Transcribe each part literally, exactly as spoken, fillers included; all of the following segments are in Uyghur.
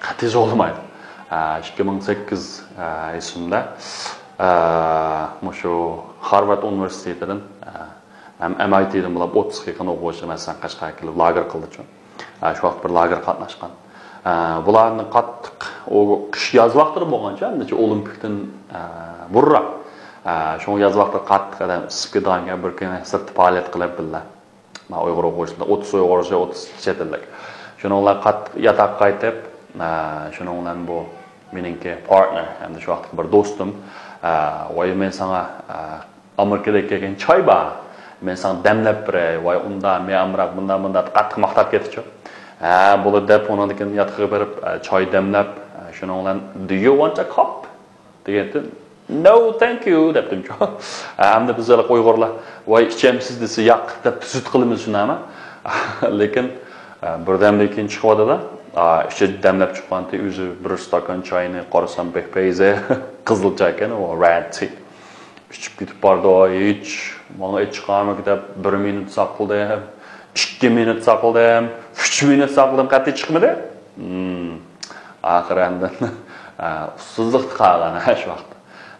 قەتئىي زورلىمايدۇ. ئىككى مىڭ سەككىز يىلىدا مۇشۇ خارۋارد ئۇنىۋېرسىتېتىدىن ھەم ئەم ئاي تىدىن بولۇپ ئوتتۇزغا يېقىن ئوقۇغۇچى مەسىلەن قەشقەرگە كېلىپ لاگېر قىلدىچۇ. شۇ ۋاقىت بىر لاگېر قاتناشقان. بۇلارنى قاتتىق ئۇ قىش ياز ۋاقتىدا بولغانچە، نەچچە ئولىمپىكتىن بۇرۇنراق. شۇڭا ياز ۋاقتىدا قاتتىق ئادەم ئىسسىپ كېتىدىغانكەن، بىر كۈنى سىرتتا پائالىيەت قىلىپ بىللە. مانا ئۇيغۇر ئوقۇغۇچىلار ئوتتۇز ئۇيغۇرچە، ئوتتۇز چەت ئەللىك. شۇنىڭ بىلەن قاتتىق ياتاققا قايتىپ، ئە، شۇنىڭ بىلەن بۇ مېنىڭكى پارتنېر ھەمدە شۇ ۋاقىتتىكى بىر دوستۇم، ئە، ۋاي مەن ساڭا، ئە، ئامېرىكىدىن كەلگەن چاي بار، مەن ساڭا دەملەپ بېرەي، ۋاي ئۇندا مەن ئامراق، بۇندا، بۇندا قاتتىق ماختاپ كەتتىچۇ. ھە، بولىدۇ دەپ ئۇنىڭدىن كېيىن ياتىقىغا بېرىپ، ئە، چاي دەملەپ، ئە، شۇنىڭ بىلەن، "Do you want a cup؟" دېگەنتىم، "No, thank you" دەپتىمچۇ. ئەمدى بىز ھېلىقى ئۇيغۇرلار، "ۋاي ئىچەمسىز؟" دېسە، "ياق" دەپ تۈزۈت قىلىمىز شۇنداقمۇ؟ لېكىن، بىردەمدىن كېيىن چىقىۋاتىدۇ. ئىچى دەملەپ چىققانتى، ئۆزى بىر ئىستاكان چاينى قارىسام، بەك پەيزى، قىزىل چاي ئىكەن، ئۇ رېد تى. ئىچىپ كېتىپ بارىدۇ، ھېچ ماڭا ئىچ چىقارمىدى دەپ، بىر مىنۇت ساقلىدىم، ئىككى مىنۇت ساقلىدىم، ئۈچ مىنۇت ساقلىدىم، قەتئىي چىقمىدى. ھىم. ئاخىرى ئاندىن، ئە، ئۇسسۇزلۇقتا قالغان، ھە، شۇ ۋاقىتتا.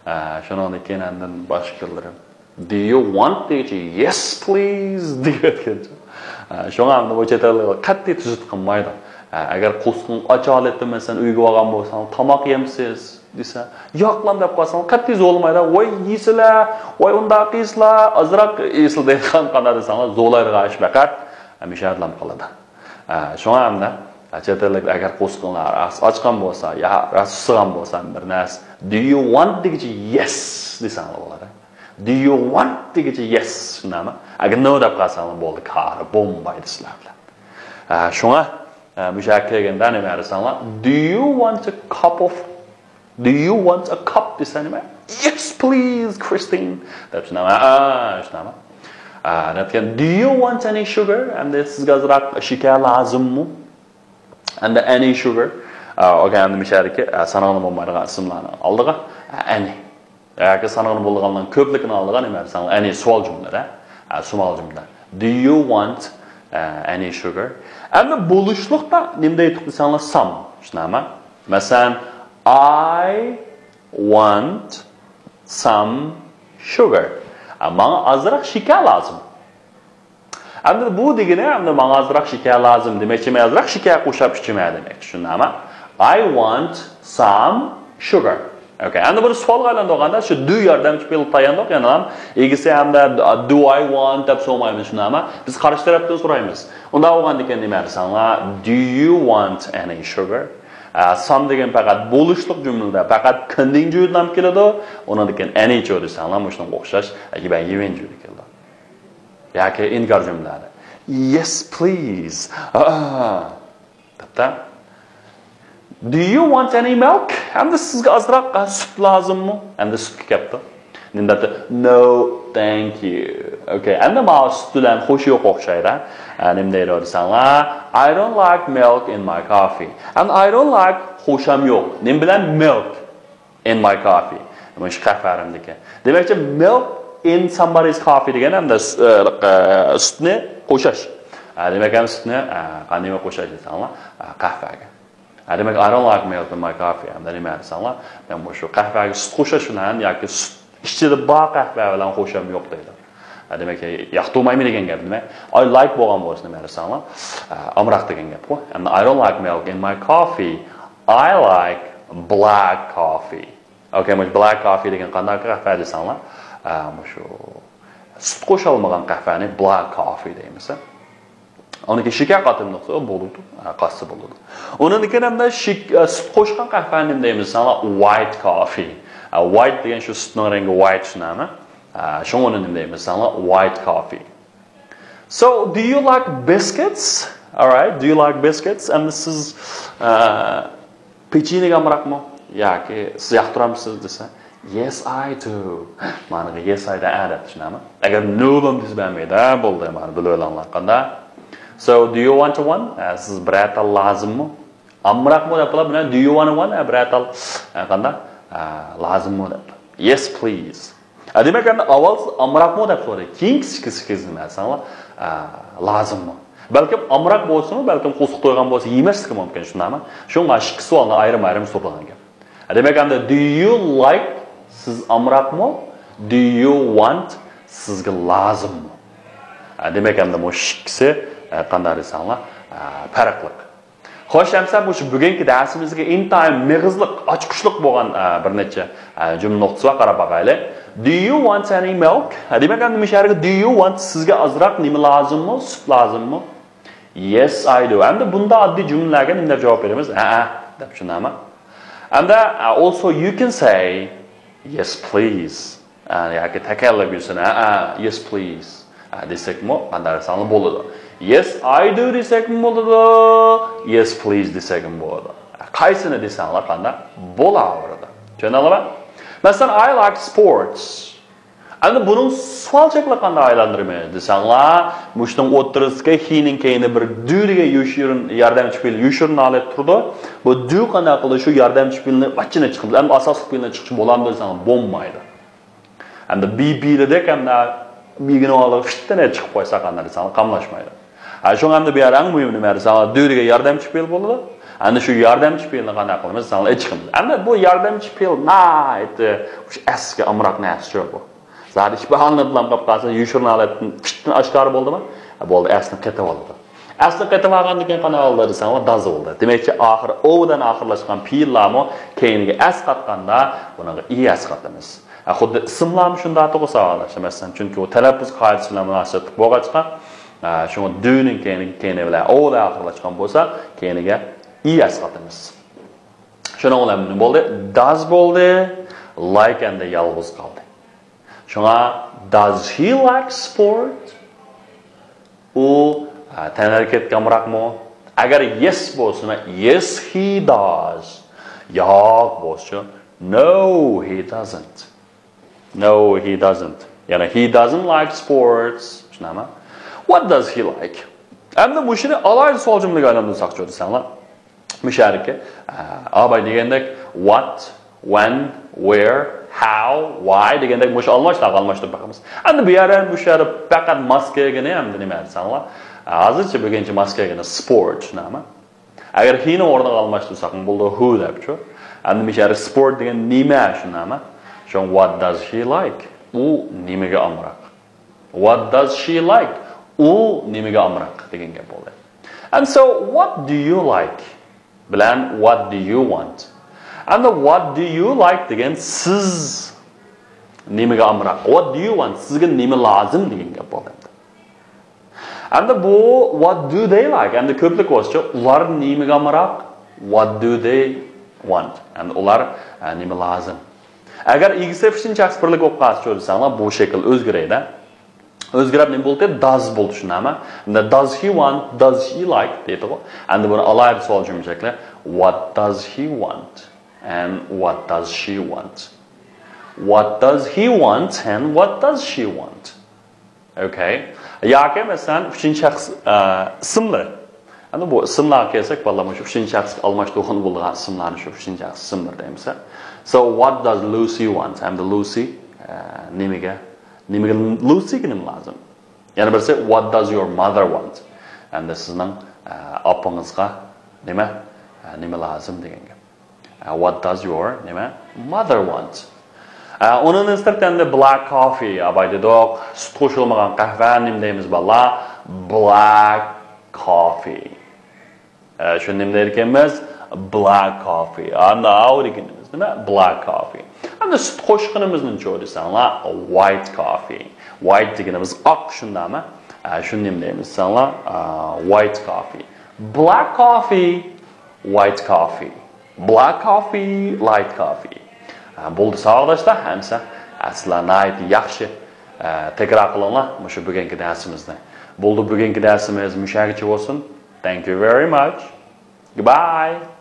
ئە، شۇنىڭدىن كېيىن ئاندىن باشقىلىرى، "Do you want؟" دېگۈچە، "Yes, please" دېگەن. ئە، شۇڭا ئەمدى بۇ چەت ئەللىكلەر قەتئىي تۈزۈت قىلمايدۇ. ئە، ئەگەر قورسىقىڭ ئاچ ھالەتتە، مەسىلەن، ئۆيگە بارغان بولساڭ، "تاماق يەمسىز؟" دېسە، "ياقلام" دەپ قالساڭ، قەتئىي زورلىمايدۇ. "ۋاي يېسىلە، ۋاي ئۇنداق يېسىلە، ئازراق يېسىلە" دەيدىغان قانداق دېسەڭلار، زورلايدىغان ئىش پەقەت، ئە، مۇشۇ يەردىلا قالىدۇ. ئە، شۇڭا ئەمدى، ئە، چەت ئەللىك ئەگەر قورسىقىڭلار راست ئاچقان بولسا، يا راست سۇسىغان بولسا بىر نەرسە، "Do you want؟" دېگۈچە، "Yes" دېسەڭلار بولىدۇ. "Do you want؟" دېگۈچە، "Yes" شۇنداقمۇ؟ ئەگەر "No" دەپ قالساڭلار بولدى، كارى بومبايدۇ سىلەر بىلەن. ئە، شۇڭا، ئە، مۇشۇ يەرگە كەلگەندە نېمە دېسەڭلار، "Do you want a cup of, do you want a cup؟" دېسە نېمە؟ "Yes, please, Christine" دەپ شۇنداقمۇ؟ ئا، شۇنداقمۇ؟ ئا، دەپكەن، "Do you want any sugar؟" ئەمدى سىزگە ئازراق شېكەر لازىممۇ؟ ئەمدى any sugar. ئا، ئوكەي، ئەمدى مۇشۇ يەردىكى، ئا، ساناڭلار بولمايدىغان ئىسىملارنىڭ ئالدىغا، ئا، any. ياكى ساناڭلار بولىدىغانلارنىڭ كۆپلۈكىنىڭ ئالدىغا نېمە دېسەڭلار، any سوئال جۈملىدە. ئا، سوئال جۈملە. "Do you want, ئا، any sugar؟" ئەمدى بولۇشلۇقتا نېمە دەيتتۇق دېسەڭلار، some. شۇنداقمۇ؟ مەسىلەن، "I want some sugar." ئا، ماڭا ئازراق شېكەر لازىم. ئەمدى بۇ دېگىنى، ئەمدى ماڭا ئازراق شېكەر لازىم دېمەكچىمەن، ئازراق شېكەر قوشاپ ئىچىمەن دېمەكچى، شۇنداقمۇ؟ "I want some sugar." ئوكەي، ئەمدى بۇنى سوئالغا ئايلاندۇرغاندا، شۇ do ياردەمچى پېئىل تاياندۇق، يەنە ئىگىسى ھەمدە do I want دەپ سورىمايمىز، شۇنداقمۇ؟ بىز قارشى تەرەپتىن سورايمىز. ئۇنداق بولغاندىكىن نېمە دېسەڭلار، "Do you want any sugar؟" ئە، some دېگەن پەقەت بولۇشلۇق جۈملىدە پەقەت كېننىڭ جۈيىدىن كېلىدۇ. ئۇنىڭدىن كېيىن any چۇ دېسەڭلار، مۇشۇنىڭغا ئوخشاش، ئە، يىۋەن يۈەن جۈيىدە كېلىدۇ. ياكى ئىنكار جۈملىلەردە، "Yes, please." ئا، دەپتە. "Do you want any milk؟" ئەمدى سىزگە ئازراق، ئا، سۈت لازىممۇ؟ ئەمدى سۈتكە كەپتۇ. نېمە دەپتۇ؟ "No, thank you." ئوكەي، ئەمدى ماۋۇ سۈت بىلەن خوشى يوق ئوخشايدۇ. ئا، نېمە دەيدۇ دېسەڭلار، "I don't like milk in my coffee." ئەمدى "I don't like" خوشام يوق. نېمە بىلەن؟ "Milk." In my coffee. مۇشۇ قەھۋەمدىكى. دېمەكچى، milk in somebody's coffee دېگەن ئەمدى سۈ-، ئە، ئە، سۈتنى قوشاش. ئە، دېمەك، ئەمدى سۈتنى، ئە، قانداق قوشاش دېسەڭلار، ئە، قەھۋەگە. ئە، دېمەك، "I don't like milk in my coffee." ئەمدى نېمە دېسەڭلار، مەن مۇشۇ قەھۋەگە سۈت قوشاش بىلەن ياكى سۈت ئىچىدە بار قەھۋە بىلەن خوشام يوق دەيدۇ. ئە، دېمەك، ياقتۇرمايمەن دېگەن گەپ نېمە؟ I like بولغان بولسا نېمە دېسەڭلار، ئە، ئامراق دېگەن گەپقۇ. ئەمدى "I don't like milk in my coffee. I like black coffee." ئوكەي، مۇشۇ black coffee دېگەن قانداق قەھۋە دېسەڭلار، ئە، مۇشۇ سۈت قوشالمىغان قەھۋەنى black coffee دەيمىز. ئۇنىڭكى شېكەر قاتىملىقى بولىدۇ، ئە، قاتسا بولىدۇ. ئۇنىڭدىن كېيىن ھەمدە شېك-، ئە، سۈت قوشقان قەھۋەنى نېمە دەيمىز دېسەڭلار، white coffee. ئە، white دېگەن شۇ سۈتنىڭ رەڭگى white شۇنداقمۇ؟ ئە، شۇڭا ئۇنى نېمە دەيمىز دېسەڭلار، white coffee. So, do you like biscuits? All right, do you like biscuits? ئەمدى سىز، ئە، پېچىنىگە ئامراقمۇ؟ ياكى سىز ياقتۇرامسىز دېسە، "Yes, I do." مانىغا "Yes, I do" ئە دەپ چۈشىنەمەن. ئەگەر "No" بولسا دېسە بەرمەيدۇ. ھە، بولدى، مانا بىلىۋېلىڭلار قانداق. So, do you want one? ئە، سىز بىرەر تال لازىممۇ؟ ئامراقمۇ دەپ بولار. بۇنى "Do you want one؟" ئە، بىرەر تال، ئە، قانداق؟ ئە، لازىممۇ دەپ. "Yes, please." ئە، دېمەك، ئەمدى ئاۋۋال سىز ئامراقمۇ دەپ سورىدى. كېيىنكىسى، كېيىنكىسى نېمە دېسەڭلار، ئە، لازىممۇ؟ بەلكىم ئامراق بولسىمۇ، بەلكىم قورسىقى تويغان بولسا يېمەسلىكى مۇمكىن، شۇنداقمۇ؟ شۇڭا ئىككى سوئالنى ئايرىم-ئايرىم سورىغان گەپ. دېمەك، ئەمدى do you like، سىز ئامراقمۇ؟ Do you want، سىزگە لازىممۇ؟ دېمەك، ئەمدى مۇشۇ ئىككىسى قانداق دېسەڭلار، پەرقلىق. خوش، ئەمسە مۇشۇ بۈگۈنكى دەرسىمىزگە ئىنتايىن مېغىزلىق، ئاچقۇچلۇق بولغان بىر نەچچە جۈملە نۇقتىسى بار، قاراپ باقايلى. Do you want any milk؟ دېمەك، ئەمدى مۇشۇ يەرگە do you want، سىزگە ئازراق نېمە لازىممۇ؟ سۈت لازىممۇ؟ Yes, I do. ئەمدى بۇنداق ئاددىي جۈملىلەرگە نېمە دەپ جاۋاب بېرىمىز؟ ھەئە دەپ، شۇنداقمۇ؟ ئەمدى، ئە، also you can say yes, please. ئە، ياكى تەكەللۇپ يۈزىسىنى، ھەئە، yes, please. ئە، دېسەكمۇ قانداق دېسەڭلار بولىدۇ. Yes, I do دېسەكمۇ بولىدۇ. Yes, please دېسەكمۇ بولىدۇ. ئە، قايسىنى دېسەڭلار قانداق بولاۋېرىدۇ. چۈشەندىڭلارمۇ؟ مەسىلەن، I like sports. ئەمدى بۇنىڭ سوئال شەكلىگە قانداق ئايلاندۇرىمىز دېسەڭلار، مۇشۇنىڭ ئوتتۇرىسىدىكى he نىڭ كەينىدە بىر do دېگەن يوشۇرۇن، ياردەمچى پېئىل يوشۇرۇن ھالەتتە تۇرىدۇ. بۇ do قانداق قىلىدۇ؟ شۇ ياردەمچى پېئىلنى ۋاچچىنى چىقىرىمىز. ئەمدى ئاساسلىق پېئىلنى چىقىرىشقا بولامدۇ دېسەڭلار، بولمايدۇ. ئەمدى be بېرىدىكەن، ئەمدى بېگىنىڭ ئالدىغا فىتتىنە چىقىپ قويسا قانداق دېسەڭلار، قاملاشمايدۇ. ھە، شۇڭا ئەمدى بۇ يەردە ئەڭ مۇھىم نېمە دېسەڭلار، do دېگەن ياردەمچى پېئىل بولىدۇ. ئەمدى شۇ ياردەمچى پېئىلنى قانداق قىلىمىز دېسەڭلار، ئېچىقىمىز. ئەمدى بۇ ياردەمچى پېئىل ناھايىتى ئەسكى ئامراق نەرسە شۇ بۇ. زادى ئىپادىلىنىپ قالىپ قالسا، يوشۇرۇن ھالەتتىن پىتتىن ئاشكارا بولدىمۇ؟ ھە، بولدى، ئەسلىنى قېتىۋالىدۇ. ئەسلىنى قېتىۋالغاندىن كېيىن قانداق بولدى دېسەڭلار، داز بولدى. دېمەكچى، ئاخىرى ئو بىلەن ئاخىرلاشقان پېئىللارمۇ كەينىگە ئەس قاتقاندا بۇنىڭغا ئى ئەس قاتىمىز. ھە، خۇددى ئىسىملارمۇ شۇنداق تۇغۇ ساۋاقداشلار، مەسىلەن، چۈنكى ئۇ تەلەپپۇز قائىدىسى بىلەن مۇناسىۋەتلىك بولغاچقا، ئە، شۇڭا do نىڭ كەينى، كەينى بىلەن ئو بىلەن ئاخىرلاشقان بولسا، كەينىگە ئى ئەس قاتىمىز. شۇنىڭ بىلەن نېمە بولدى؟ داز بولدى، like ئەمدى يالغۇز قالدى. شۇڭا، does he like sport؟ ئۇ، ئە، تەنھەرىكەتكە ئامراقمۇ؟ ئەگەر yes بولسا، yes, he does. ياق بولسىچۇ، no, he doesn't. No, he doesn't. يەنى he doesn't like sports. شۇنداقمۇ؟ What does he like? ئەمدى مۇشۇنى ئالاھىدە سوئال جۈملىگە ئايلاندۇرساقچۇ دېسەڭلار. مۇشۇ يەردىكى، ئە، ئاباي دېگەندەك، what، when، where، how، why دېگەندەك مۇشۇ ئالماشلارغا ئالماشتۇرۇپ باقىمىز. ئەمدى بۇ يەردە، مۇشۇ يەردە پەقەت ماس كەلگىنى ئەمدى نېمە دېسەڭلار، ئە، ھازىرچە بۈگۈنچە ماس كەلگىنى sport، شۇنداقمۇ؟ ئەگەر he نىڭ ئورنىغا ئالماشتۇرساق، بولدى who دەپچۇ. ئەمدى مۇشۇ يەردە sport دېگەن نېمە، شۇنداقمۇ؟ شۇڭا what does he like؟ ئۇ نېمىگە ئامراق؟ What does she like؟ ئۇ نېمىگە ئامراق دېگەن گەپ بولدى. And so, what do you like؟ بىلەن what do you want؟ Endi what do you like دېگەن سىز نېمىگە ئامراق؟ What do you want؟ سىزگە نېمە لازىم دېگەن گەپ بولدى. ئەمدى بۇ what do they like؟ ئەمدى كۆپلۈك بولسىچۇ، ئۇلار نېمىگە ئامراق؟ What do they want؟ ئەمدى ئۇلار، ئە، نېمە لازىم؟ ئەگەر ئىگىسى ئۈچىنچى شەخس بىرلىك بولۇپ قالسىچۇ دېسەڭلار، بۇ شەكىل ئۆزگىرەيدۇ. ئۆزگىرىپ نېمە بولدى؟ Does بولدى، شۇنداقمۇ؟ ئەمدى does he want، does she like دەيدىغۇ. ئەمدى بۇنى ئالاھىدە سوئال جۈملە شەكلى. What does he want and what does she want? What does he want and what does she want? Okay. ياكى مەسىلەن، ئۈچىنچى شەخس، ئە، ئىسىملىرى. ئەمدى بۇ ئىسىملارغا كەلسەك، بالىلار، مۇشۇ ئۈچىنچى شەخسكە ئالماشتۇرغىلى بولىدىغان ئىسىملارنى شۇ ئۈچىنچى شەخس ئىسىملىرى دەيمىز. So, what does Lucy want? ئەمدى لۇسى، ئە، نېمىگە، نېمىگە، لۇسىگە نېمە لازىم؟ يەنە بىرسى، what does your mother want? ئەمدى سىزنىڭ، ئە، ئاپىڭىزغا نېمە، ئە، نېمە لازىم دېگەن گەپ. ئە، what does your، نېمە، mother want؟ ئە، ئۇنىڭدىن سىرت ئەمدى black coffee، ئاباي دېدۇق، سۈت قوشۇلمىغان قەھۋە، نېمە دەيمىز بالىلار؟ Black coffee. ئە، شۇ نېمە دەيدىكەنمىز؟ Black coffee. ئەمدى ئاۋۇ دېگىنىمىز نېمە؟ Black coffee. ئەمدى سۈت قوشقىنىمىزنىچۇ دېسەڭلار، white coffee. White دېگىنىمىز ئاق، شۇنداقمۇ؟ ئە، شۇنى نېمە دەيمىز دېسەڭلار، ئە، white coffee. Black coffee، white coffee. Black coffee، light coffee. ئە، بولدى، ساۋاقداشلار، ئەمسە، ئە، سىلەر ناھايىتى ياخشى، ئە، تەكرار قىلىڭلار مۇشۇ بۈگۈنكى دەرسىمىزنى. بولدى، بۈگۈنكى دەرسىمىز مۇشۇ يەرگىچە بولسۇن. Thank you very much. Goodbye.